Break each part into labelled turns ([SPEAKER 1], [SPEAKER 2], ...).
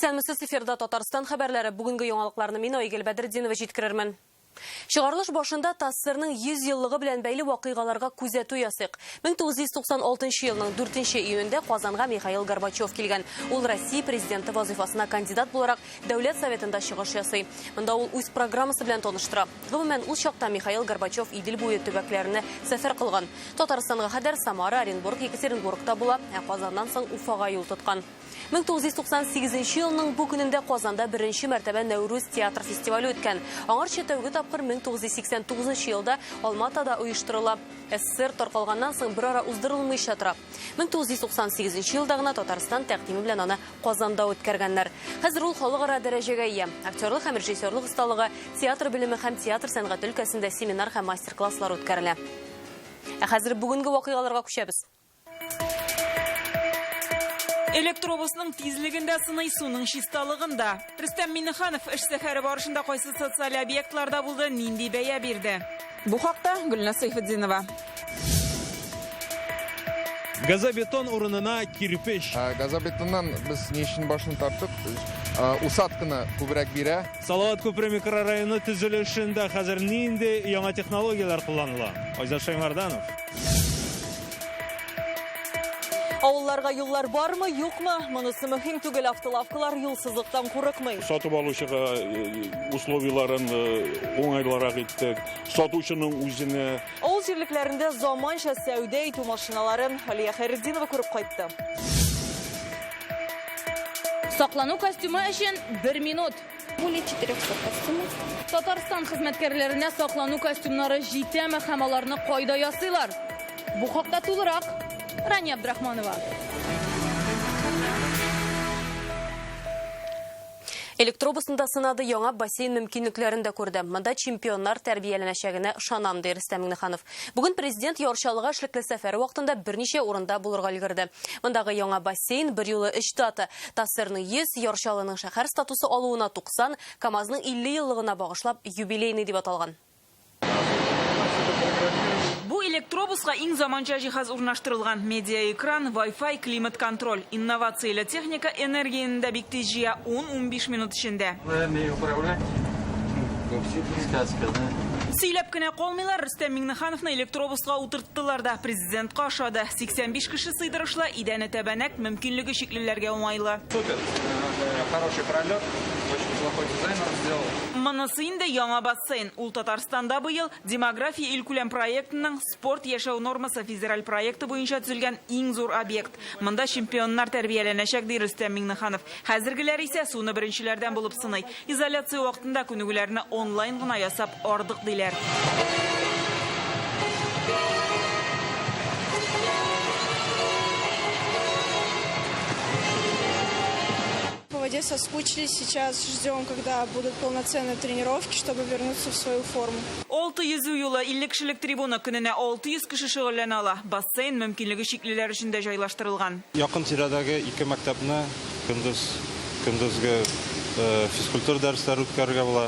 [SPEAKER 1] Исәнмесез, эфирда Татарстан хәбәрләре. Бүгенге яңалыкларны мин Айгөл Бәдретдинова җиткерермен. Чыгарылыш башында ТАССРның 100 еллыгы белән бәйле вакыйгаларга күзәтү ясыйк. 1996 елның 4 июнендә Казанга Михаил Горбачев килгән. Ул Россия президенты вазыйфасына кандидат буларак Дәүләт Советында чыгыш ясый. Монда ул үз программасы белән таныштыра. Гомумән, ул чакта Михаил Горбачев Идел буе төбәкләренә сәфәр кылган. Татарстанга кадәр Самара, Оренбург, Екатеринбургта була, ә Казаннан соң Уфага юл тоткан. 1998 елның бу көнендә Казанда беренче мәртәбә Нәүрүз театр фестивале үткән. Аңарчы тәүге тапкыр 1989 елда Алма-Атада оештырыла. СССР таркалганнан соң берара уздырылмыйча тора. 1998 елда гына Татарстан тәкъдиме белән аны Казанда үткәргәннәр. Хәзер ул халыкара дәрәҗәгә ия. Актерлык һәм режиссерлык осталыгы, театр белеме һәм театр сәнгате өлкәсендә семинар һәм мастер-класслар үткәрелә. Ә хәзер бүгенге вакыйгаларга күчәбез.
[SPEAKER 2] Электробусның тизлеген дә сыный, суның чисталыгын да. Рөстәм Миңнеханов эш сәфәре барышында кайсы социаль объектларда булды, нинди бәя бирде? Бу хакта Гөлназ Сәйфетдинова.
[SPEAKER 3] Газобетон урынына кирпеч.
[SPEAKER 4] Газобетоннан без ни өчен башын тарттык? Усадканы күбрәк бирә.
[SPEAKER 3] Салават күпере микрорайоны төзелешендә хәзер нинди яңа технологияләр кулланыла? Айзат Шәймәрданов.
[SPEAKER 5] Авылларга юллар бармы, юкмы? Монысы мөһим түгел, автолавкалар юлсызлыктан курыкмый.
[SPEAKER 6] Сатып алучыга условияләрен уңайлырак иттек. Сатучының үзенә.
[SPEAKER 5] Авыл җирлекләрендә заманча сәүдә итү машиналарын Алия Хәйретдинова күреп кайтты.
[SPEAKER 7] Саклану костюмы өчен бер минут.
[SPEAKER 8] Более 400 костюмов.
[SPEAKER 7] Татарстан хезмәткәрләренә саклану костюмнары җитәме һәм аларны кайда ясыйлар? Бу хакта тулырак Рания Абдрахманова.
[SPEAKER 1] Электробусны да сынады, яңа бассейн мөмкинлекләрен дә күрде. Монда чемпионнар тәрбияләнәчәгенә ышанам, ди Рөстәм Миңнеханов. Бүген президент Яр Чаллыга эшлекле сәфәре вакытында берничә урында булырга өлгерде. Мондагы яңа бассейн берьюлы өч дата, ТАССРның 100, Яр Чаллының шәһәр статусы алуына 90, КАМАЗның 50 еллыгына багышлап юбилейный дип аталган.
[SPEAKER 2] Бу электробуска иң заманча җиһаз урнаштырылган. Медиаэкран, Wi-Fi, климат-контроль. Инновацияле техника энергияне дә бик тиз җыя, ун-унбиш минут эчендә. Сөйләп кенә калмыйлар, Рөстәм Миңнехановны электробуска утырттылар да. Президентка ошады. 85 кеше сыйдырышлы, идәне тәбәнәк, мөмкинлеге чиклеләргә уңайлы.
[SPEAKER 9] Супер, хороший пролет, очень неплохой дизайн он сделал.
[SPEAKER 2] Монысы инде яңа бассейн. Ул Татарстанда быел Демография илкүләм проектының Спорт яшәү нормасы федераль проекты буенча төзелгән иң зур объект. Монда чемпионнар тәрбияләнәчәк, ди Рөстәм Миңнеханов. Хәзергеләр исә суны беренчеләрдән булып сыный. Изоляция вакытында күнегүләрне онлайн гына ясап ардык, диләр.
[SPEAKER 10] По воде соскучились, сейчас ждем, когда будут полноценные тренировки, чтобы вернуться в свою форму.
[SPEAKER 2] Алты йөзү юлы, 50 кешелек трибуна, көненә 600 кеше шөгыльләнә ала. Бассейн мөмкинлеге чиклеләр өчен дә җайлаштырылган.
[SPEAKER 11] Якын тирәдәге ике мәктәпне көндез көндезге физкультура дәресләре үткәрергә була.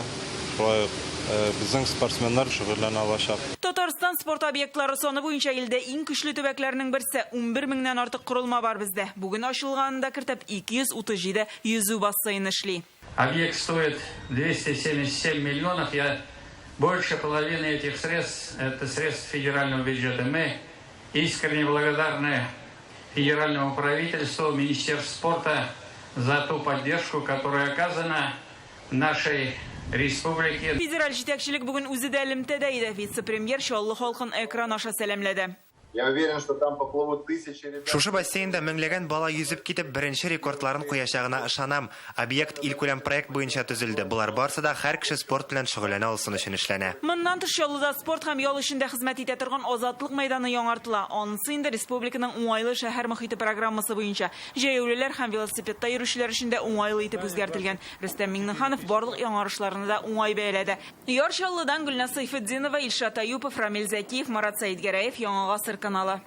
[SPEAKER 11] Шулай ук безнең спортсменнар шөгыльләнә алачак.
[SPEAKER 2] Татарстан спорт объектлары саны буенча илдә иң көчле төбәкләрнең берсе. 11 меңнән артык корылма бар бездә. Бүген ачылганын да кертеп, 237 йөзү бассейны эшли.
[SPEAKER 12] Объект стоит 277 миллионов. Я больше половины этих средств, это средств федерального бюджета. Мы искренне благодарны федеральному правительству, Министерству спорта за ту поддержку, которая оказана нашей республике.
[SPEAKER 2] Федераль җитәкчелек бүген үзе дә элемтәдә иде. Вице-премьер Чаллы халкын экран аша сәламләде.
[SPEAKER 13] Я уверен, что там поплывут тысячи ребят.
[SPEAKER 14] Шушы бассейнда меңләгән бала йөзеп китеп, беренче рекордларын куячагына ышанам. Объект илкүләм проект буенча төзелде. Болар барсы да һәр кеше спорт белән шөгыльләнә алсын өчен эшләнә.
[SPEAKER 2] Моннан тыш, Чаллыда спорт һәм ял өчен дә хезмәт итә торган Азатлык мәйданы яңартыла. Анысы инде республиканың Уңайлы шәһәр мохите программасы буенча җәяүлеләр һәм велосипедта йөрүчеләр өчен дә уңайлы итеп үзгәртелгән. Рөстәм Миңнеханов барлык яңарышларны да уңай бәяләде. Яр Чаллыдан Гөлназ Сәйфетдинова, Илшат Аюпов, Рамил Зәкиев, Марат Сәетгәрәев, Яңа Гасыр каналы.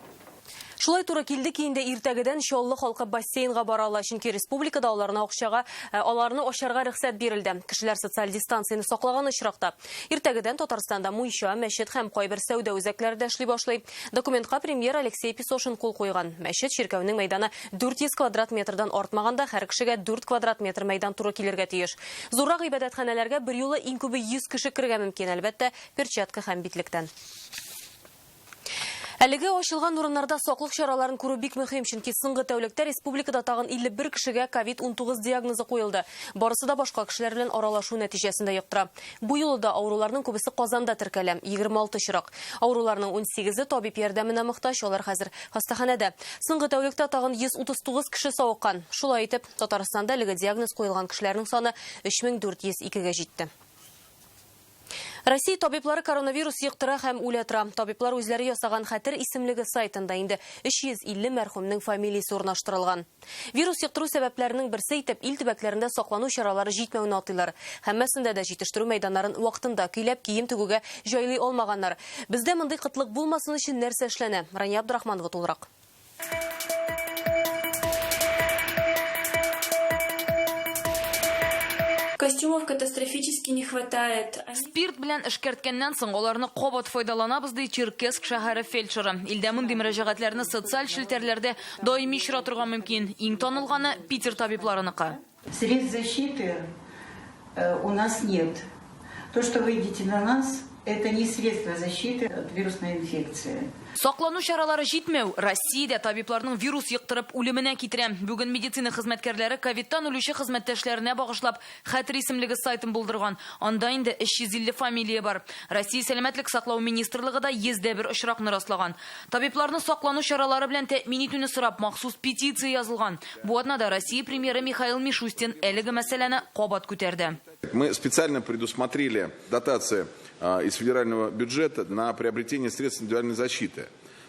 [SPEAKER 1] Шулай туры килде ки, инде иртәгедән Чаллы халкы бассейнга бара ала, чөнки республикада аларны акчага, э, аларны ачарга рөхсәт бирелде. Кешеләр социаль дистанцияне саклаган очракта. Иртәгедән Татарстанда мунча, мәчет һәм кайбер сәүдә үзәкләре дә эшли башлый. Документка премьер Алексей Песошин кул куйган. Мәчет, чиркәүнең мәйданы 400 квадрат метрдан артмаганда, һәр кешегә 4 квадрат метр мәйдан туры килергә тиеш. Зуррак гыйбадәтханәләргә берьюлы иң күбе 100 кеше керергә мөмкин, әлбәттә, перчатка һәм битлектән. Әлеге ачылган урыннарда саклык чараларын күрү бик мөһим, чөнки соңгы тәүлектә республикада тагын 51 кешегә ковид-19 диагнозы куелды. Барысы да башка кешеләр белән аралашу нәтиҗәсендә йоктыра. Бу юлы да авыруларның күбесе Казанда теркәлә, 26 очрак. Авыруларның 18-е табиб ярдәменә мохтаҗ, алар хәзер хастаханәдә. Соңгы тәүлектә тагын 139 кеше савыккан. Шулай итеп, Татарстанда әлеге диагноз куелган кешеләрнең саны 3402-гә җитте. Россия табиблары коронавирус йоктыра һәм үлә тора. Табиблар үзләре ясаган хәтер исемлеге сайтында инде 350 мәрхүмнең фамилиясе урнаштырылган. Вирус йоктыру сәбәпләренең берсе итеп ил төбәкләрендә саклану чаралары җитмәүне атыйлар. Һәммәсендә дә җитештерү мәйданнарын вакытында көйләп, кием тегүгә җайлый алмаганнар. Бездә мондый кытлык булмасын өчен нәрсә эшләнә? Рания Абдрахманова тулырак.
[SPEAKER 10] Костюмов катастрофически не хватает.
[SPEAKER 7] Спирт белән эшкәрткәннән соң аларны кабат файдаланабыз, ди Черкесск шәһәре фельдшеры. Илдә мондый мөрәҗәгатьләрне социаль челтәрләрдә даими очратырга мөмкин. Иң танылганы Питер табибларыныкы.
[SPEAKER 15] Средств защиты э, у нас нет. То, что вы идите на нас, это не средство защиты от вирусной инфекции.
[SPEAKER 7] Саклану чаралары җитмәү Россиядә табибларның вирус йоктырып үлеменә китерә. Бүген медицина хезмәткәрләре ковидтан үлүче хезмәттәшләренә багышлап Хәтер исемлеге сайтын булдырган. Анда инде 350 фамилия бар. Россия Сәламәтлек саклау министрлыгы да 101 очракны раслаган. Табибларны саклану чаралары белән тәэмин итүне сорап махсус петиция язылган. Бу атнада Россия премьеры Михаил Мишустин әлеге мәсьәләне кабат күтәрде.
[SPEAKER 16] Мы специально предусмотрели дотации из федерального бюджета на приобретение средств индивидуальной защиты.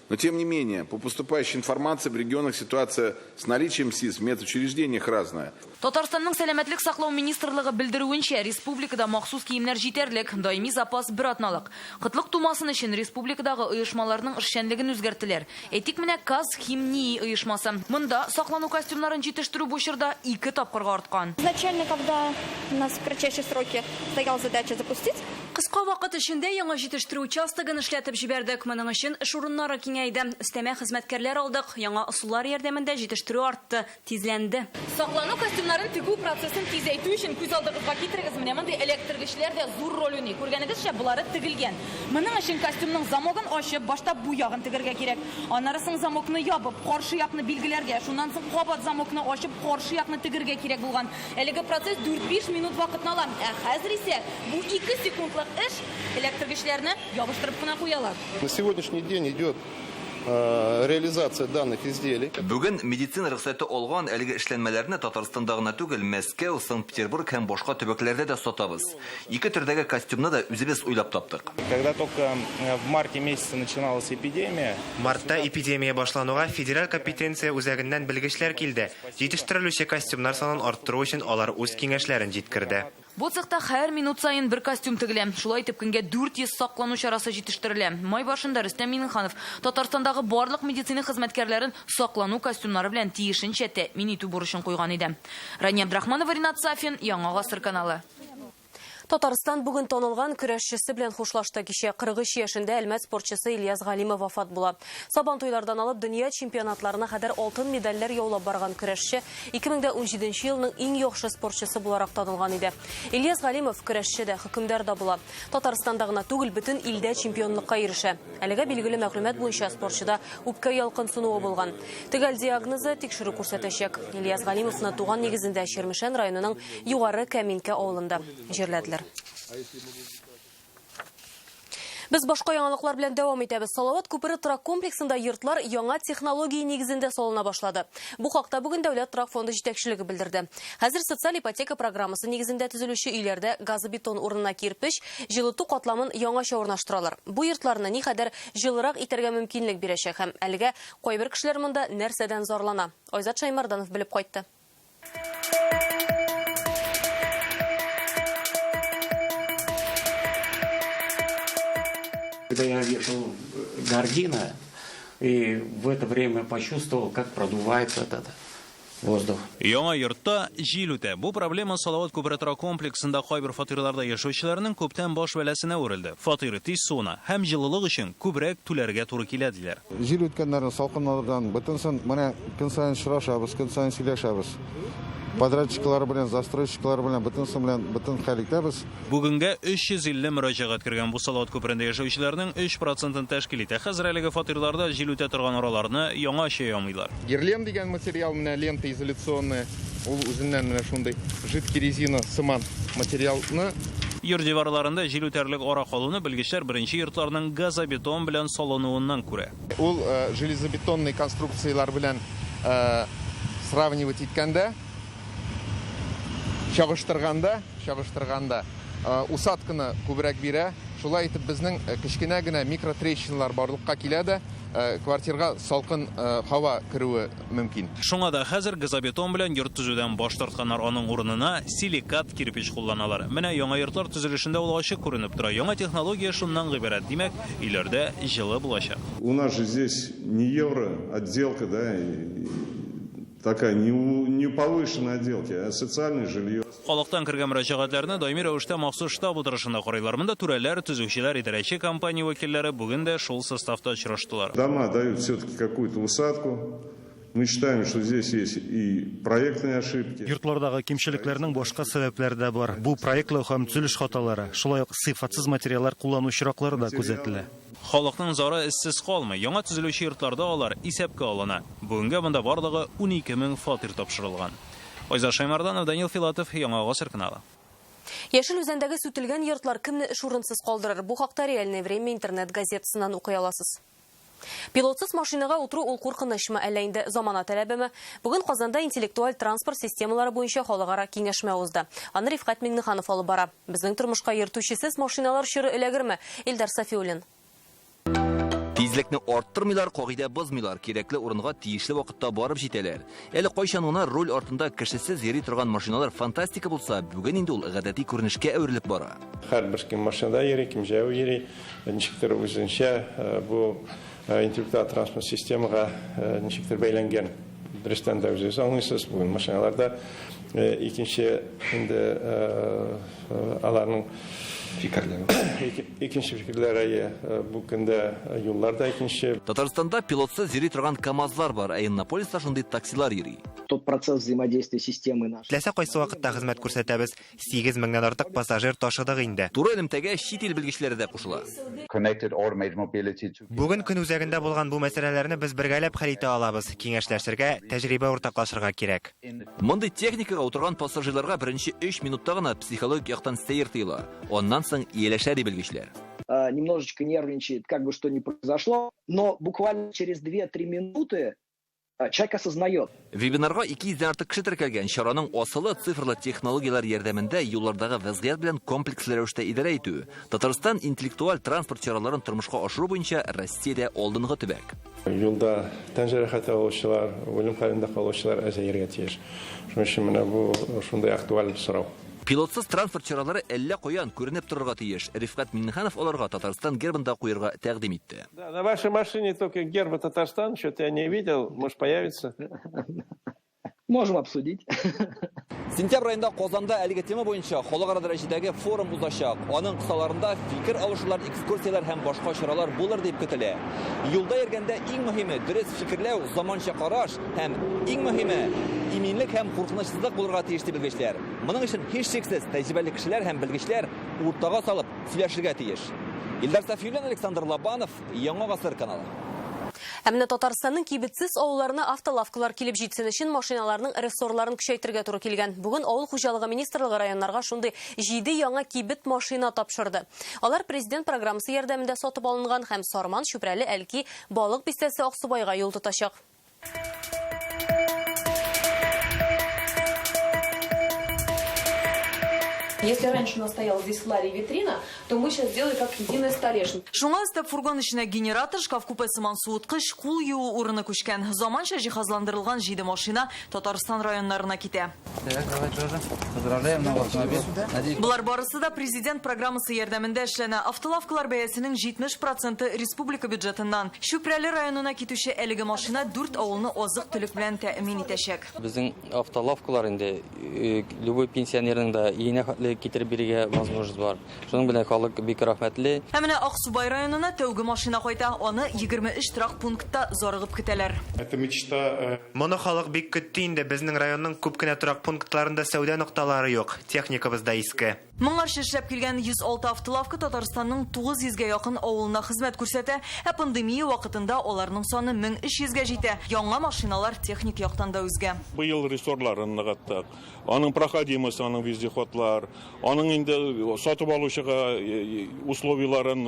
[SPEAKER 16] Но тем не менее, по поступающей информации в регионах ситуация с наличием СИЗ в медучреждениях разная.
[SPEAKER 7] Татарстанның сәламәтлек саклау министрлыгы белдерүенчә, республикада махсус киемнәр җитәрлек, даими запас бер атналык. Кытлык тумасын өчен республикадагы оешмаларның эшчәнлеген үзгәрттеләр. Әйтик, менә КазХимНИИ оешмасы. Монда саклану костюмнарын җитештерү бу чорда ике тапкырга арткан.
[SPEAKER 8] Изначально, когда у нас в кратчайшие сроки стояла задача запустить.
[SPEAKER 17] Кыска вакыт эчендә яңа җитештерү участогын эшләтеп җибәрдек. Моның өчен эш урыннары киңәйде. Өстәмә хезмәткәрләр алдык. Яңа ысуллар ярдәмендә җитештерү артты, тизләнде.
[SPEAKER 7] Саклану костюмнарын тегү процессын тизәйтү өчен күз алдыгызга китерегез, менә мондый эләктергечләр дә зур роль уйный. Күргәнегезчә, болары тегелгән. Моның өчен костюмның замогын ачып, башта бу ягын тегергә кирәк. Аннары соң замокны ябып, каршы якны билгеләргә, шуннан соң кабат замокны ачып, каршы якны тегергә кирәк булган. Әлеге процесс дүрт-биш минут вакытны ала. Ә хәзер исә бу ике секундлык эш, эләктергечләрне ябыштырып кына куялар.
[SPEAKER 13] На сегодняшний день идет э, реализация данных изделий.
[SPEAKER 18] Бүген медицина рөхсәте алган әлеге эшләнмәләрне Татарстанда гына түгел, Мәскәү, Санкт-Петербург һәм башка төбәкләрдә дә сатабыз. Ике төрдәге костюмны да үзебез уйлап таптык.
[SPEAKER 9] Когда только э, в марте месяце начиналась эпидемия.
[SPEAKER 14] Мартта эпидемия башлануга Федераль компетенция үзәгеннән белгечләр килде. Җитештерелүче костюмнар санын арттыру өчен алар үз киңәшләрен җиткерде.
[SPEAKER 7] Бу цехта һәр минут саен бер костюм тегелә. Шулай итеп, көнгә 400 саклану чарасы җитештерелә. Май башында Рөстәм Миңнеханов Татарстандагы барлык медицина хезмәткәрләрен саклану костюмнары белән тиешенчә тәэмин итү бурычын куйган иде. Рания Абдрахманова, Ринат Сафин, Яңа гасыр каналы.
[SPEAKER 1] Татарстан бүген танылган көрәшчесе белән хушлашты. Кичә 43 яшендә Әлмәт спортчысы Ильяс Галимов вафат була. Сабантуйлардан алып дөнья чемпионатларына кадәр алтын медальләр яулап барган көрәшче 2017 елның иң яхшы спортчысы буларак танылган иде. Ильяс Галимов көрәшче дә, хөкемдар да була. Татарстанда гына түгел, бөтен илдә чемпионлыкка ирешә. Әлегә билгеле мәгълүмат буенча спортчыда үпкә ялкынсынуы булган. Төгәл диагнозы тикшерү күрсәтәчәк. Ильяс Галимовны туган нигезендә Чирмешән районының Югары Кәминкә авылында җирләделәр. Без башка яңалыклар белән дәвам итәбез. Салават күпере торак комплексында йортлар яңа технология нигезендә салына башлады. Бу хакта бүген Дәүләт торак фонды җитәкчелеге белдерде. Хәзер социаль ипотека программасы нигезендә төзелүче өйләрдә газобетон урынына кирпеч, җылыту катламын яңача урнаштыралар. Бу йортларны никадәр җылырак итәргә мөмкинлек бирәчәк һәм әлегә кайбер кешеләр монда нәрсәдән зарлана? Айзат Шәймәрданов белеп кайтты.
[SPEAKER 19] Когда я вешал гардина, И в это время почувствовал, как продувается этот воздух.
[SPEAKER 3] Яңа йортта җил үтә. Бу проблема Салават күпере торак комплексында кайбер фатирларда яшәүчеләрнең күптән баш бәласенә әверелде. Фатиры тиз суына һәм җылылык өчен күбрәк түләргә туры килә, диләр.
[SPEAKER 20] Җил үткәннәрен, салкыннардан бөтенсен менә көн саен очрашабыз, көн саен сөйләшәбез. Подрядчиклар белән, застройщиклар белән бөтенсе белән бөтен хәл итәбез.
[SPEAKER 3] Бүгенгә 350 мөрәҗәгать кергән, бу Салават күперендә яшәүчеләрнең 3 процентын тәшкил итә. Хәзер әлеге фатирларда җил үтә торган араларны яңача ямыйлар.
[SPEAKER 4] Герлен дигән материал, менә лента изоляционная, ул үзеннән менә шундый жидкий резина сыман материалны.
[SPEAKER 3] Йорт диварларында җил үтәрлек ара калуны белгечләр беренче йортларның газобетон белән салынуыннан күрә.
[SPEAKER 4] Ул железобетонный конструкцияләр белән сравнивать иткәндә, чагыштырганда, чагыштырганда усадканы күбрәк бирә. Шулай итеп безнең кечкенә генә микротрещиналар барлыкка килә дә, квартирга салкын һава керүе мөмкин.
[SPEAKER 3] Шуңа да хәзер газобетон белән йорт төзүдән баш тартканнар, аның урынына силикат кирпеч кулланалар. Менә яңа йортлар төзелешендә ул ачык күренеп тора. Яңа технология шуннан гыйбарәт. Димәк, өйләрдә җылы булачак.
[SPEAKER 16] У нас же здесь не евро отделка, да, и такая не повышенная отделки, а социальное жилье.
[SPEAKER 3] Халыктан кергән мөрәҗәгатьләрне даими рәвештә махсус штаб утырышында карыйлар. Монда түрәләр, төзүчеләр, идарәче компания вәкилләре бүген дә шул составта очраштылар.
[SPEAKER 16] Дома дают все-таки какую-то усадку. Мы считаем, что здесь есть и проектные ошибки.
[SPEAKER 21] Йортлардагы кимчелекләрнең башка сәбәпләре дә бар. Бу проектлау һәм төзелеш хаталары, шулай ук сыйфатсыз материаллар куллану очраклары да күзәтелә.
[SPEAKER 3] Халыкның зары эзсез калмый. Яңа төзелүче йортларда алар исәпкә алына. Бүгенгә монда барлыгы 12 мең фатир тапшырылган. Айзат Шаймарданов, Данил Филатов, Яңа Гасыр каналы.
[SPEAKER 1] Яшел Үзәндәге сүтелгән йортлар кемне эш урынсыз калдырыр? Бу хакта Реальное время интернет газетасыннан укый аласыз. Пилотсыз машинага утыру ул куркынычмы, әллә инде замана таләбеме? Бүген Казанда интеллектуаль транспорт системалары буенча халыкара киңәшмә узды. Аны Рифкать Миңнеханов алып бара. Безнең тормышка йөртүчесез машиналар чоры эләгерме? Илдар Сафиуллин.
[SPEAKER 18] Тизлекне арттырмыйлар, кагыйдә бозмыйлар, кирәкле урынга тиешле вакытта барып җитәләр. Әле кайчан гына руль артында кешесез йөри торган машиналар фантастика булса, бүген инде ул гадәти күренешкә әверелеп бара.
[SPEAKER 22] Һәрбер кем машинада йөри, кем җәяү йөри, ничектер үзенчә бу интеллектуаль транспорт системага ничектер бәйләнгән. Дөрестән дә үзегез аңлыйсыз, бүген машиналарда икенче инде аларның
[SPEAKER 18] фикерләре.
[SPEAKER 22] Икенче фикерләре, бу көндә юллар да икенче.
[SPEAKER 18] Татарстанда пилотсыз йөри торган КАМАЗлар бар, ә Иннополиста шундый таксилар йөри.
[SPEAKER 23] Тот процесс взаимодействия системы нашей.
[SPEAKER 14] Теләсә кайсы вакытта хезмәт күрсәтәбез. 8 меңнән артык пассажир ташыдык инде.
[SPEAKER 18] Туры элемтәгә чит ил белгечләре дә кушыла.
[SPEAKER 14] Бүген көн үзәгендә булган бу мәсьәләләрне без бергәләп хәл итә алабыз. Киңәшләшергә, тәҗрибә уртаклашырга кирәк.
[SPEAKER 18] Мондый техникага утырган пассажирларга беренче 3 минутта гына психологик яктан сәер тоела. Аннан соң ияләшә ди белгечләр.
[SPEAKER 23] Немножечко нервничает, как бы что ни произошло, но буквально через 2-3 минуты человек осознает.
[SPEAKER 18] Вебинарга 200 артык кеше теркәлгән. Чараның асылы цифрлы технологияләр ярдәмендә юллардагы вазгыять белән комплекслы рәвештә идарә итү. Татарстан интеллектуаль транспорт чараларын тормышка ашыру буенча Россиядә алдынгы төбәк.
[SPEAKER 22] Юлда тән җәрәхәте алучылар, үлем хәлендә калучылар әзәергә тиеш. Шуның өчен менә бу шундый актуаль сорау.
[SPEAKER 18] Пилотсыз транспорт чаралары әллә каян күренеп торырга тиеш. Рифкать Миңнеханов аларга Татарстан гербын да куярга тәкъдим итте.
[SPEAKER 22] Да, на вашей машине только герба Татарстан, что-то я не видел, может появится.
[SPEAKER 23] Можем обсудить.
[SPEAKER 18] Сентябрь айында Казанда әлеге тема буенча халыкара дәрәҗәдәге форум узачак. Аның кысаларында фикер алышулар, экскурсияләр һәм башка чаралар булыр дип көтелә. Юлда йөргәндә иң мөһиме дөрес фикерләү, заманча караш һәм иң мөһиме иминлек һәм куркынычсызлык булырга тиеш дип белгечләр. Моның өчен һичшиксез тәҗрибәле кешеләр һәм белгечләр уртага салып сөйләшергә тиеш. Илдар Сафиуллин, Александр Лобанов, Яңа Гасыр каналы.
[SPEAKER 1] Ә менә Татарстанның кибетсез авылларына автолавкалар килеп җитсен өчен машиналарның ресурсларын көчәйтергә туры килгән. Бүген Авыл хуҗалыгы министрлыгы районнарга шундый 7 яңа кибет машина тапшырды. Алар президент программасы ярдәмендә сатып алынган һәм Сарман, Чүпрәле, Әлки, Балык бистәсе Аксубайга юл тотачак.
[SPEAKER 5] Если раньше у нас стояла здесь ларь и витрина, то мы сейчас сделали как единая столешница.
[SPEAKER 7] Шуңа өстәп фургон эченә генератор, шкаф-купе сыман суыткыч, кул юу урыны күчкән. Заманча җиһазландырылган җиде машина Татарстан районнарына китә.
[SPEAKER 6] Так, давай тоже. Поздравляем, новый автомобиль. Надеюсь,
[SPEAKER 7] Болар барысы да президент программасы ярдәмендә эшләнә. Автолавкалар бәясенең 70 проценты республика бюджетыннан. Чүпрәле районына китүче әлеге машина дүрт авылны азык-төлек белән тәэмин итәчәк.
[SPEAKER 6] Безнең автолавкалар инде любой пенсионерның да өенә хәтле китереп бирергә возможность бар. Шуның белән халык бик рәхмәтле.
[SPEAKER 7] Ә менә Аксубай районына тәүге машина кайта. Аны 23 торак пунктта зарыгып көтәләр.
[SPEAKER 22] Это мечта.
[SPEAKER 14] Моны халык бик көтте инде. Безнең районның күп кенә торак пунктларында сәүдә нокталары юк. Техникабыз да иске.
[SPEAKER 7] Моңарчы эшләп килгән 106 автолавка Татарстанның 900гә якын авылына хезмәт күрсәтә, ә пандемия вакытында аларның саны 1300гә җитә. Яңа машиналар техник яктан да үзгә.
[SPEAKER 11] Быел рессорларын ныгыттык. Аның проходимость, аның вездеходлар, аның инде сатып алучыга условияларын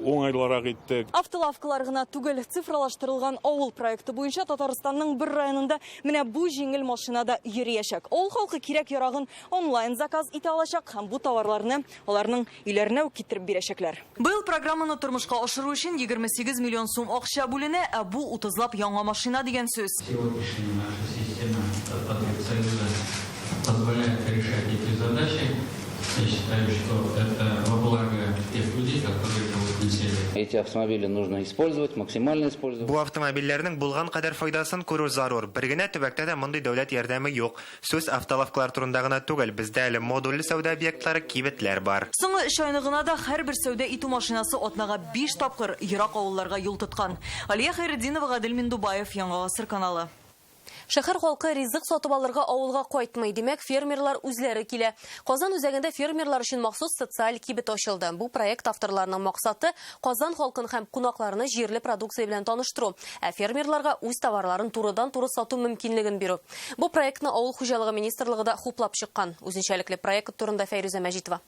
[SPEAKER 11] уңайлырак иттек.
[SPEAKER 7] Автолавкалар гына түгел, цифралаштырылган авыл проекты буенча Татарстанның бер районында менә бу җиңел машинада йөриячәк. Авыл халкы кирәк-ярагын онлайн заказ итә алачак һәм бу товарларны аларның өйләренә үк китереп бирәчәкләр. Быел программаны тормышка ашыру өчен 28 миллион сум акча бүленә, ә бу 30лап яңа машина дигән сүз.
[SPEAKER 12] Сегодняшняя наша система Татпотребсоюза позволяет решать эти задачи. Я считаю, что это во благо тех людей, которые живут на селе.
[SPEAKER 6] Эти автомобили нужно использовать, максимально использовать.
[SPEAKER 14] Бу автомобильләрнең булган кадәр файдасын күрү зарур. Бер генә төбәктә дә мондый дәүләт ярдәме юк. Сүз автолавкалар турында гына түгел, бездә әле модульле сәүдә объектлары, кибетләр бар.
[SPEAKER 7] Соңгы өч айны гына да һәрбер сәүдә итү машинасы атнага 5 тапкыр ерак авылларга юл тоткан. Алия Хәйретдинова, Гадел Миндубаев, Яңа Гасыр каналы.
[SPEAKER 1] Шәһәр халкы ризык сатып алырга авылга кайтмый. Димәк, фермерлар үзләре килә. Казан үзәгендә фермерлар өчен махсус социаль кибет ачылды. Бу проект авторларының максаты Казан халкын һәм кунакларны җирле продукция белән таныштыру, ә фермерларга үз товарларын турыдан-туры сату мөмкинлеген бирү. Бу проектны Авыл хуҗалыгы министрлыгы да хуплап чыккан. Үзенчәлекле проект турында Фәйрүзә Мәҗитова.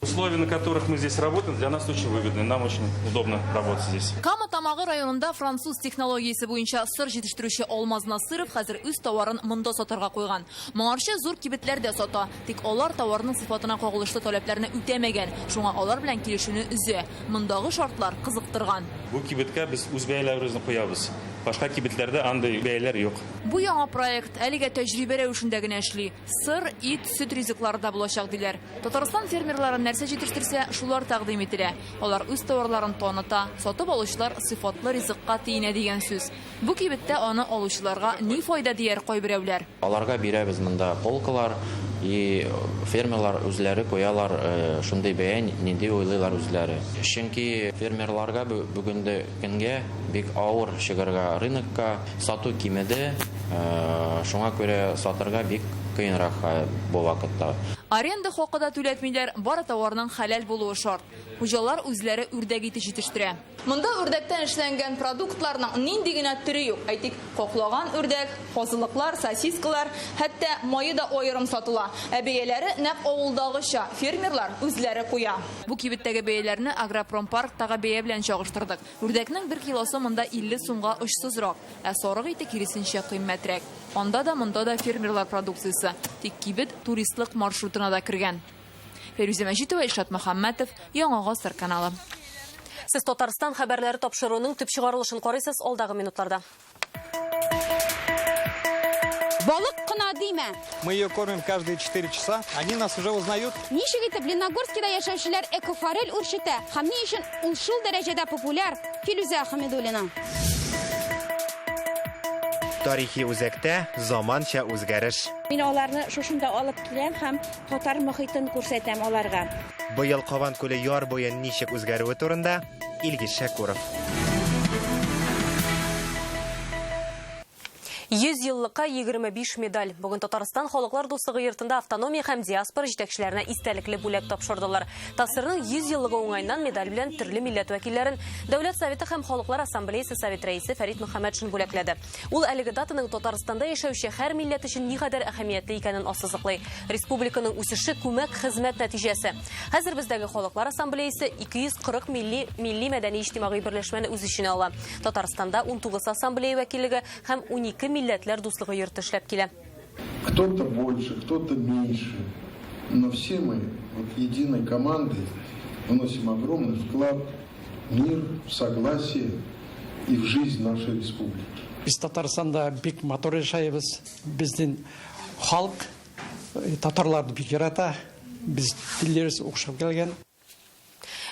[SPEAKER 24] Условия, на которых мы здесь работаем, для нас очень выгодны. Нам очень удобно работать здесь.
[SPEAKER 25] Кама Тамагы районында француз технологиясе буенча сыр җитештерүче Алмаз Насыров хәзер үз товарын монда сатарга куйган. Моңарчы зур кибетләрдә сата, тик алар товарның сыйфатына кагылышлы таләпләрне үтәмәгән. Шуңа алар белән килешүне өзә. Мондагы шартлар кызыктырган.
[SPEAKER 24] Бу кибеткә без үз бәяләребезне куябыз. Башка кибетләрдә андый бәяләр юк.
[SPEAKER 25] Бу яңа проект әлегә тәҗрибә рәвешендә генә эшли. Сыр, ит, сөт ризыклары да булачак диләр. Татарстан фермерлары нәрсә җитештерсә, шулар тәкъдим ителә. Алар үз товарларын таныта, сатып алучылар сыйфатлы ризыкка тиенә дигән сүз. Бу кибеттә аны алучыларга ни файда дияр кайберәүләр.
[SPEAKER 26] Аларга бирәбез монда полкалар, и фермерлар үзләре куялар шундый бәя, нинди уйлыйлар үзләре. Чөнки фермерларга бүгенге көнгә бик авыр чыгарга рынокка, сату кимеде, шуңа күрә сатырга бик кыенрак бу вакытта.
[SPEAKER 25] Аренда хакы да түләтмиләр, бары товарның хәләл булуы шарт. Хуҗалар үзләре үрдәк ите җитештерә. Монда үрдәктән эшләнгән продуктларның нинди генә төре юк. Әйтик, каклаган үрдәк, казылыклар, сосискалар, хәтта мае да аерым сатыла. Ә бәяләре нәкъ авылдагыча, фермерлар үзләре куя. Бу кибеттәге бәяләрне Агропромпарктагы бәя белән чагыштырдык. Үрдәкнең бер килосы монда 50 сумга очсызрак, ә сарык ите киресенчә кыйммәтрәк. Анда да монда да фермерлар продукциясе. Тик кибет туристлык маршрутына да кергән. Фәйрүзә Мәҗитова, Илшат Мөхәммәтов, Яңа Гасыр каналы.
[SPEAKER 1] Сез Татарстан хәбәрләре тапшыруының төп чыгарылышын карыйсыз алдагы минутларда.
[SPEAKER 27] Балык кына димә.
[SPEAKER 9] Мы ее кормим каждые 4 часа, они нас уже узнают.
[SPEAKER 27] Ничек итеп Лениногорскида яшәүчеләр экофорель үрчетә һәм ни өчен ул шул дәрәҗәдә популяр? Филүзә Хәмидуллина.
[SPEAKER 14] Тарихи үзәктә заманча үзгәреш.
[SPEAKER 28] Мин аларны шушында алып киләм һәм татар мохитен күрсәтәм аларга.
[SPEAKER 14] Быел Кабан күле яр буе ничек үзгәрүе турында Илгиз Шәкуров.
[SPEAKER 1] 100 еллыкка 25 медаль. Бүген Татарстан Халыклар дуслыгы йортында автономия һәм диаспора җитәкчеләренә истәлекле бүләк тапшырдылар. ТАССРның 100 еллыгы уңаеннан медаль белән төрле милләт вәкилләрен Дәүләт Советы һәм Халыклар Ассамблеясы Совет рәисе Фәрит Мөхәммәтшин бүләкләде. Ул әлеге датаның Татарстанда яшәүче һәр милләт өчен никадәр әһәмиятле икәнен ассызыклый. Республиканың үсеше күмәк хезмәт нәтиҗәсе. Хәзер бездәге Халыклар Ассамблеясы 240 милли мәдәни иҗтимагый берләшмәне үз эченә ала. Татарстанда 19 ассамблея вәкиллеге һәм 12 милләтләр дуслыгы йорты эшләп килә.
[SPEAKER 29] Кто-то больше, кто-то меньше, но все мы
[SPEAKER 2] вот единой командой вносим огромный вклад в мир, в согласие и в жизнь нашей республики.
[SPEAKER 8] Без Татарстанда бик матур яшәйбез. Безнең халык татарларны бик ярата. Без телләребез охшап килгән.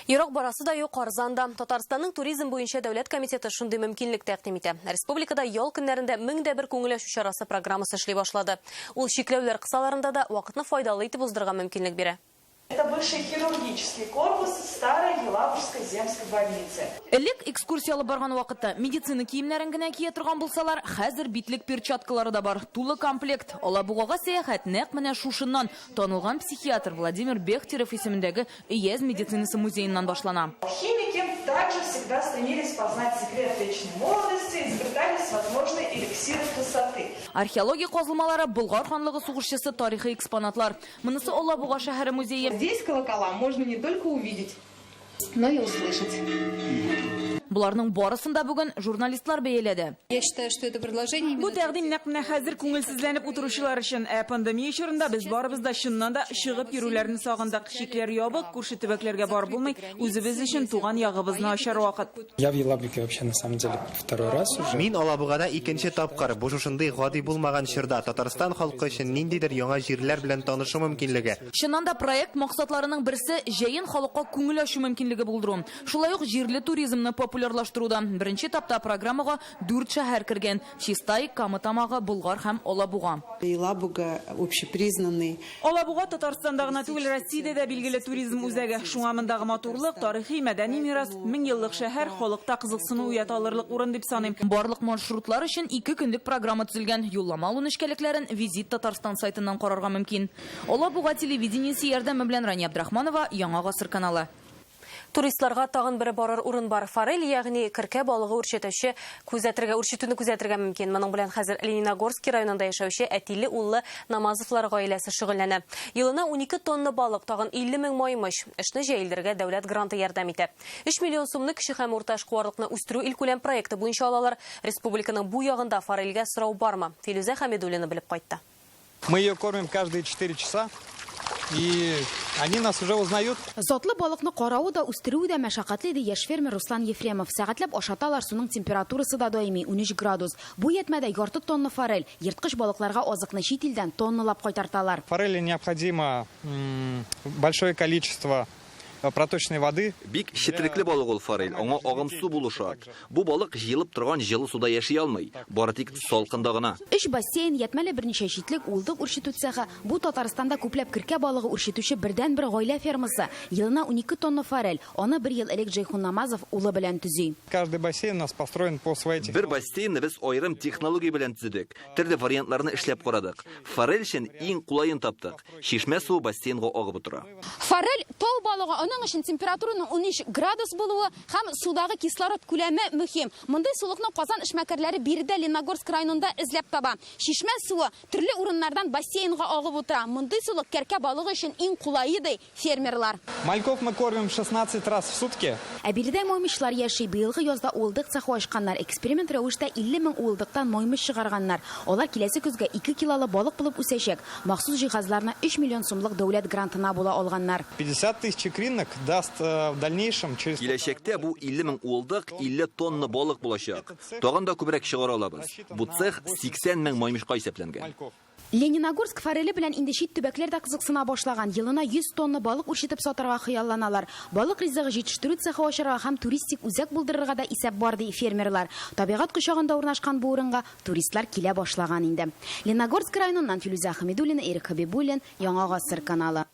[SPEAKER 1] Ерак барасы да юк, арзан да. Татарстанның туризм буенча дәүләт комитеты шундый мөмкинлек тәкъдим итә. Республикада ял көннәрендә 1001 күңел ачу чарасы программасы эшли башлады. Ул чикләүләр кысаларында да вакытны файдалы итеп уздырырга мөмкинлек бирә.
[SPEAKER 10] Это бывший хирургический корпус старой Елабужской земской больницы.
[SPEAKER 7] Элек экскурсия алып барган вакытта медицина киемнәрен генә кия торган булсалар, хәзер битлек перчаткалары да бар. Тулы комплект. Алабугага сәяхәт нәкъ менә шушыннан танылган психиатр Владимир Бехтерев исемендәге Өяз медицинасы музееннан башлана.
[SPEAKER 10] Химики также всегда стремились познать секрет вечной молодости, изобретали всевозможные эликсиры красоты.
[SPEAKER 7] Археология казылмалары, Болгар ханлыгы сугышчысы тарихи экспонатлар. Монысы Алабуга шәһәре музее.
[SPEAKER 5] Здесь колокола можно не только увидеть, но и услышать.
[SPEAKER 7] Боларның барысын да бүген журналистлар бәяләде.
[SPEAKER 5] Я считаю, что это предложение...
[SPEAKER 13] Бу тәкъдим нәкъ менә хәзер күңелсезләнеп утыручылар өчен. Ә пандемия чорында без барыбыз да чыннан да чыгып йөрүләрне сагындык. Чикләр ябык, күрше төбәкләргә барып булмый. Үзебез өчен туган ягыбызны ачар вакыт.
[SPEAKER 15] Я в Елабуге вообще на самом деле второй раз уже.
[SPEAKER 14] Мин Алабугада икенче тапкыр. Бу шушындый гади булмаган чорда Татарстан халкы өчен ниндидер яңа җирләр белән танышу мөмкинлеге.
[SPEAKER 7] Чыннан да проект максатларының берсе җәен халыкка күңел ачу мөмкинлеге булдыру. Шулай ук җирле туризмны популярлаштыруда. Беренче этапта программага 4 шәһәр кергән: Чистай, Кама Тамагы, Болгар һәм Алабуга.
[SPEAKER 17] Елабуга общепризнанный.
[SPEAKER 13] Алабуга Татарстанда гына түгел, Россиядә дә билгеле туризм үзәге. Шуңа мондагы матурлык, тарихи, мәдәни мирас, мең еллык шәһәр халыкта кызыксыну уята алырлык урын дип саныйм.
[SPEAKER 7] Барлык маршрутлар өчен 2 көнлек программа төзелгән. Юллама алу нечкәлекләрен Визит Татарстан сайтыннан карарга мөмкин. Алабуга телевидениесе ярдәме белән Рания Абдрахманова, Яңа Гасыр каналы.
[SPEAKER 1] Туристларга тагын бер барыр урын бар. Форель, ягъни киркә балыгы үрчетүче күзәтергә, үрчетүне күзәтергә мөмкин. Моның белән хәзер Лениногорский районында яшәүче әтиле уллы Намазовлар гаиләсе шөгыльләнә. Елына 12 тонна балык, тагын 50 мең маймыч. Эшне җәелдерергә дәүләт гранты ярдәм итә. 3 миллион сумны кече һәм урта эшкуарлыкны үстерү илкүләм проекты буенча алалар. Республиканың бу ягында форельгә сорау бармы? Филүзә Хәмидуллина белеп кайтты.
[SPEAKER 9] Мы ее кормим каждые 4 часа. И они нас уже узнают.
[SPEAKER 27] Затлы балыкны каравы да, үстерүе дә мәшәкатьле, ди яшь фермер Руслан Ефремов. Сәгатьләп ашаталар, суның температурасы да даими 13 градус. Бу ятмәдә ярты тонна форель. Ерткыч балыкларга азыкны чит илдән тонналап кайтарталар.
[SPEAKER 9] Форели необходимо большое количество проточной воды.
[SPEAKER 18] Бик четерекле балык ул форель. Аңа агым су булу шарт. Бу балык җыелып торган җылы суда яши алмый. Бары тик салкында гына.
[SPEAKER 27] Өч бассейн, ятмәле берничә читлек, уылдык үрчетү цехы. Бу Татарстанда күпләп киркә балыгы үрчетүче бердәнбер гаилә фермасы. Елына 12 тонна форель. Аны бер ел элек Джейхун Намазов улы белән төзи.
[SPEAKER 9] Каждый бассейн у нас построен по своей технологии.
[SPEAKER 18] Бер бассейнны без аерым технология белән төзедек. Төрле вариантларны эшләп карадык. Форель өчен иң кулаен таптык. Чишмә суы бассейнга агып утыра.
[SPEAKER 27] Форель тау балыгы, аның өчен температураның 13 градус булуы һәм судагы кислород күләме мөһим. Мондый сулыкны Казан эшмәкәрләре биредә Лениногорск районында эзләп таба. Чишмә суы төрле урыннардан бассейнга агып утыра. Мондый сулык кәркә балыгы өчен иң кулае, ди фермерлар.
[SPEAKER 9] Мальков мы кормим 16 раз в сутки.
[SPEAKER 27] Ә биредә маймычлар яши. Быелгы язда уылдык цехы ачканнар. Эксперимент рәвештә 50 мең уылдыктан маймыч чыгарганнар. Алар киләсе көзгә 2 килолы балык булып үсәчәк. Махсус җиһазларны 3 миллион сумлык дәүләт грантына була алганнар.
[SPEAKER 9] 50 тысяч икринок даст в дальнейшем через
[SPEAKER 18] Киләчәктә бу 50 мең уылдык 50 тонна балык булачак. Тагын да күбрәк чыгара алабыз. Бу цех 80 мең маймычка исәпләнгән.
[SPEAKER 27] Лениногорск фореле белән инде чит төбәкләр дә кызыксына башлаган. Елына 100 тонна балык үрчетеп сатарга хыялланалар. Балык ризыгы җитештерү цехы ачарга һәм туристик үзәк булдырырга да исәп бар, ди фермерлар. Табигать кочагында урнашкан бу урынга туристлар килә башлаган инде. Лениногорск районыннан Филүзә Хәмидуллина, Эрик Хабибуллин, Яңа Гасыр каналы.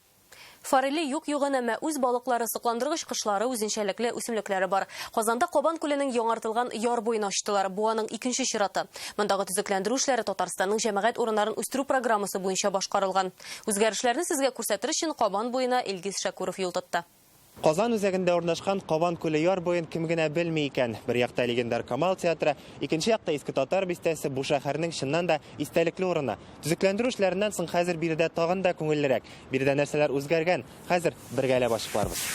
[SPEAKER 1] Фореле юк югын, әмма үз балыклары, сокландыргыч кошлары, үзенчәлекле үсемлекләре бар. Казанда Кабан күленең яңартылган яр буен ачтылар. Бу аның икенче чираты. Мондагы төзекләндерү эшләре Татарстанның җәмәгать урыннарын үстерү программасы буенча башкарылган. Үзгәрешләрне сезгә күрсәтер өчен Кабан буена Илгиз Шәкүров юл тотты.
[SPEAKER 14] Казан үзәгендә урнашкан Кабан күле яр буен кем генә белми икән? Бер якта легендар Камал театры, икенче якта Иске Татар бистәсе, бу шәһәрнең чыннан да истәлекле урыны. Төзекләндерү эшләреннән соң хәзер биредә тагын да күңеллерәк. Биредә нәрсәләр үзгәргән? Хәзер бергәләп ачыкларбыз.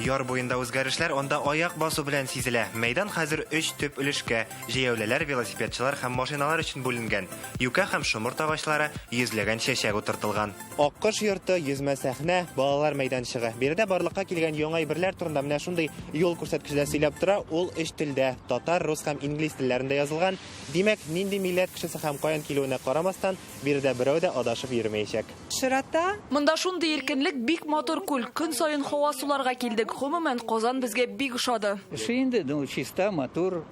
[SPEAKER 14] Яр буенда үзгәрешләр анда аяк басу белән сизелә. Мәйдан хәзер өч төп өлешкә, җәяүлеләр, велосипедчылар һәм машиналар өчен бүленгән. Юкә һәм шомырт агачлары, йөзләгән чәчәк утыртылган. Аккош йорты, йөзмә сәхнә, балалар мәйданчыгы. Биредә барлыкка килгән яңа әйберләр турында менә шундый юл күрсәткече дә сөйләп тора. Ул өч телдә, татар, рус һәм инглиз телләрендә язылган. Димәк, нинди милләт кешесе һәм каян килүенә карамастан, биредә берәү дә адашып йөрмәячәк.
[SPEAKER 10] Широта.
[SPEAKER 5] Монда шундый иркенлек, бик матур күл. Көн саен һава суларга килдек. Гомумән, Казан безгә бик ошады.
[SPEAKER 3] Эше инде, ну, чиста, матур.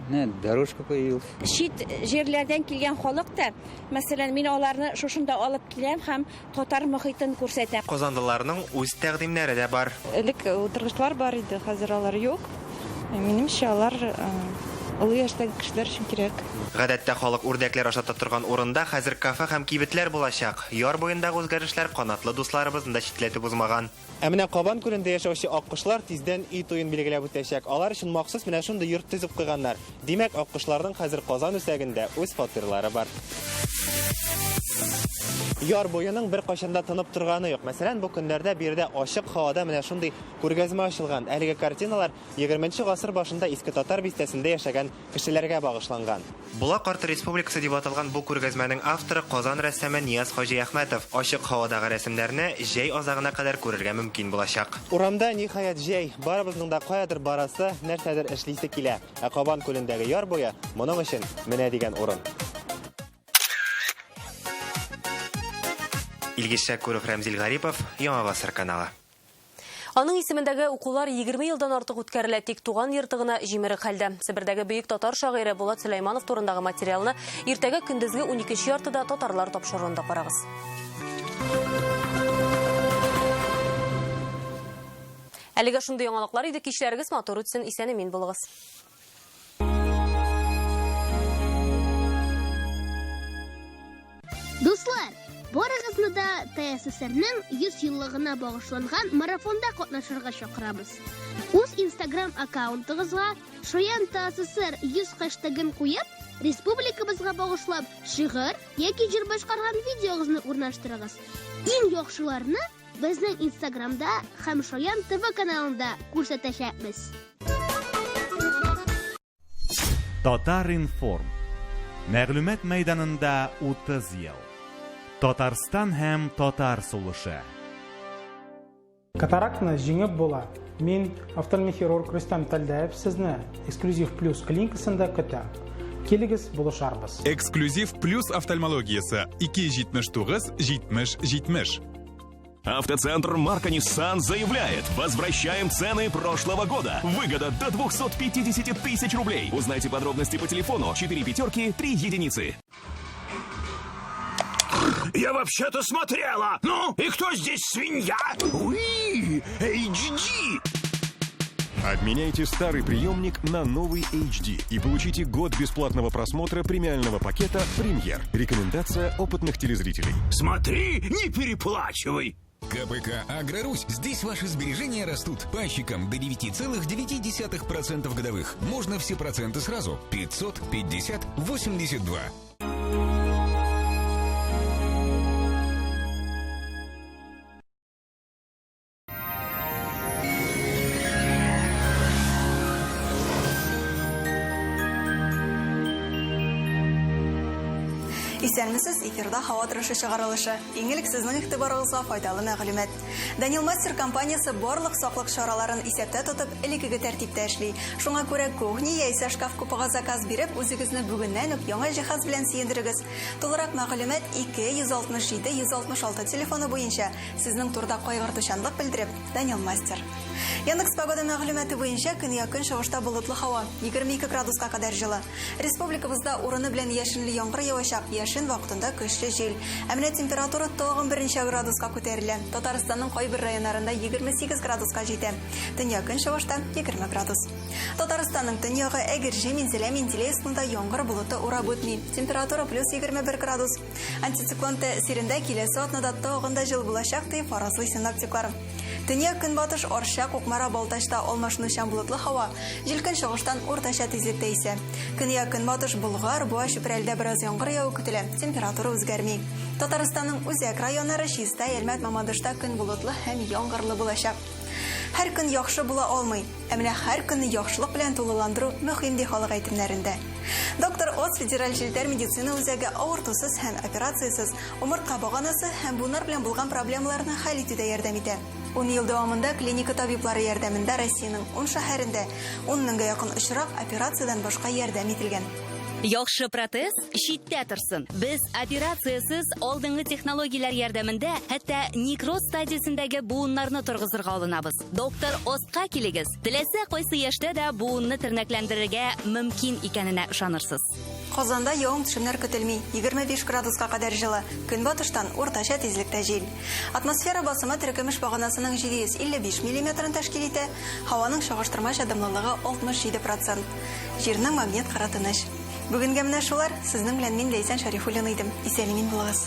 [SPEAKER 3] Менә дорожка появилась.
[SPEAKER 28] Чит җирләрдән килгән халык та, мәсәлән, мин аларны шушында алып киләм һәм татар мохитен күрсәтәм.
[SPEAKER 14] Казанлыларның үз тәкъдимнәре дә бар.
[SPEAKER 4] Элек утыргычлар бар иде, хәзер алар юк. Минемчә, алар олы яшьтәге кешеләр өчен кирәк.
[SPEAKER 14] Гадәттә халык үрдәкләр ашата торган урында хәзер кафе һәм кибетләр булачак. Яр буендагы үзгәрешләр канатлы дусларыбызны да читләтеп узмаган. Ә менә Кабан күлендә яшәүче аккошлар тиздән өй туен билгеләп үтәчәк. Алар өчен махсус менә шундый йорт төзеп куйганнар. Димәк, аккошларның хәзер Казан үзәгендә үз фатирлары бар. Яр буеның беркайчан да тынып торганы юк. Мәсәлән, бу көннәрдә биредә ачык һавада менә шундый күргәзмә ачылган. Әлеге картиналар егерменче гасыр башында Иске Татар бистәсендә яшәгән кешеләргә багышланган. Болак арты республикасы дип аталган бу күргәзмәнең авторы Казан рәссамы Нияз Хаҗиәхмәтов. Ачык һавадагы рәсемнәрне җәй азагына кадәр күрергә мөмкин булачак. Урамда, ниһаять, җәй. Барыбызның да каядыр барасы, нәрсәдер эшлисе килә. Ә Кабан күлендәге яр буе моның өчен менә дигән урын. Илгиз Шәкүров, Рәмзил Гарипов, Яңа Гасыр каналы.
[SPEAKER 1] Аның исемендәге укулар 20 елдан артык үткәрелә, тик туган йорты гына җимерек хәлдә. Себердәге бөек татар шагыйре Булат Сөләйманов турындагы материалны иртәгә көндезге уникенче яртыда Татарлар тапшыруында карагыз. Әлегә шундый яңалыклар иде. Кичләрегез матур үтсен, исән-имин булыгыз.
[SPEAKER 16] Дуслар, барыгызны да ТССРның 100 еллыгына багышланган марафонда катнашырга чакырабыз. Үз Instagram аккаунтыгызга Шаян ТССР 100 хэштегын куеп, республикабызга багышлап шигырь яки җыр башкарган видеогызны урнаштырыгыз. Иң яхшыларны Безнең Инстаграмда һәм Шаян ТВ каналында күрсәтәчәкбез.
[SPEAKER 19] Татар-информ. Мәгълүмат мәйданында 30 ел. Татарстан һәм татар сулышы.
[SPEAKER 20] Катарактаны җиңеп була. Мин, офтальмохирург Рөстәм Тәлдәев, сезне Эксклюзив Плюс клиникасында көтәм. Килегез, булышарбыз.
[SPEAKER 21] Эксклюзив Плюс офтальмологиясе 279 70 70.
[SPEAKER 22] Автоцентр Марка Nissan заявляет: возвращаем цены прошлого года. Выгода до 250 тысяч рублей. Узнайте подробности по телефону 4 пятерки 3 единицы.
[SPEAKER 23] Я вообще-то смотрела. Ну, и кто здесь свинья? Уи, HD.
[SPEAKER 29] Обменяйте старый приемник на новый HD и получите год бесплатного просмотра премиального пакета «Премьер». Рекомендация опытных телезрителей.
[SPEAKER 23] Смотри, не переплачивай.
[SPEAKER 30] КПК «Агрорусь». Здесь ваши сбережения растут. Пайщикам до 9,9% годовых. Можно все проценты сразу. 550 82.
[SPEAKER 31] Исәнмесез, эфирда һава торышы чыгарылышы. Иң элек сезнең игътибарыгызга файдалы мәгълүмат. Данил Мастер компаниясе барлык саклык чараларын исәптә тотып, элеккеге тәртиптә эшли. Шуңа күрә кухня яисә шкаф-купега заказ биреп, үзегезне бүгеннән үк яңа җиһаз белән сөендерегез. Тулырак мәгълүмат 2 167 166 телефоны буенча Сезнең турыда кайгыртучанлык белдереп, Данил Мастер. Яндекс Погода мәгълүматы буенча көньяк-көнчыгышта болытлы һава, 22 градуска кадәр җылы. Республикабызда урыны белән яшенле яңгыр явачак, яшен вакытында көчле җил. Ә менә температура тагын берничә градуска күтәрелә. Татарстанның кайбер районнарында 28 градуска җитә. Төньяк-көнчыгышта 20 градус. Татарстанның төньягы, Әгерҗе, Минзәлә, Менделеевскында яңгыр болыты урап үтми. Температура плюс 21 градус. Антициклон тәэсирендә киләсе атнада тагын да җылы булачак, дип фаразлый синоптиклар. Төньяк-көнбатыш Арча, Кукмара, Балтачта алмашынучан болытлы һава, җил көнчыгыштан уртача тизлектә исә. Көньяк-көнбатыш Болгар, Буа, Чүпрәледә бераз яңгыр яву көтелә, температура үзгәрми. Татарстанның үзәк районнары Чистай, Әлмәт, Мамадышта көн болытлы һәм яңгырлы булачак. Һәр көн яхшы була алмый, ә менә һәр көнне яхшылык белән тулыландыру мөһим, ди халык әйтемнәрендә. Доктор Оз федераль челтәр медицина үзәге авыртусыз һәм операциясез умыртка баганасы һәм буыннар белән булган проблемаларны хәл итүдә ярдәм итә. Ун ел дәвамында клиника табиблары ярдәмендә Россиянең ун шәһәрендә ун меңгә якын очрак операциядән башка ярдәм ителгән.
[SPEAKER 2] Яхшы протез читтә торсын. Без операциясез алдынгы технологияләр ярдәмендә хәтта некроз стадиясендәге буыннарны торгызырга алынабыз. Доктор Остка килегез. Теләсә кайсы яшьтә дә буынны тернәкләндерергә мөмкин икәненә ышанырсыз.
[SPEAKER 31] Казанда явым-төшемнәр көтелми, 25 градуска кадәр җылы, көнбатыштан уртача тизлектә җил. Атмосфера басымы терекөмеш баганасының 755 миллиметрын тәшкил итә, һаваның чагыштырмача дымлылыгы 67 процент. Җирнең магнит кыры тыныч. Бүгенгә менә шулар, сезнең белән мин Ләйсән Шәрифуллина идем. Исән-имин булыгыз.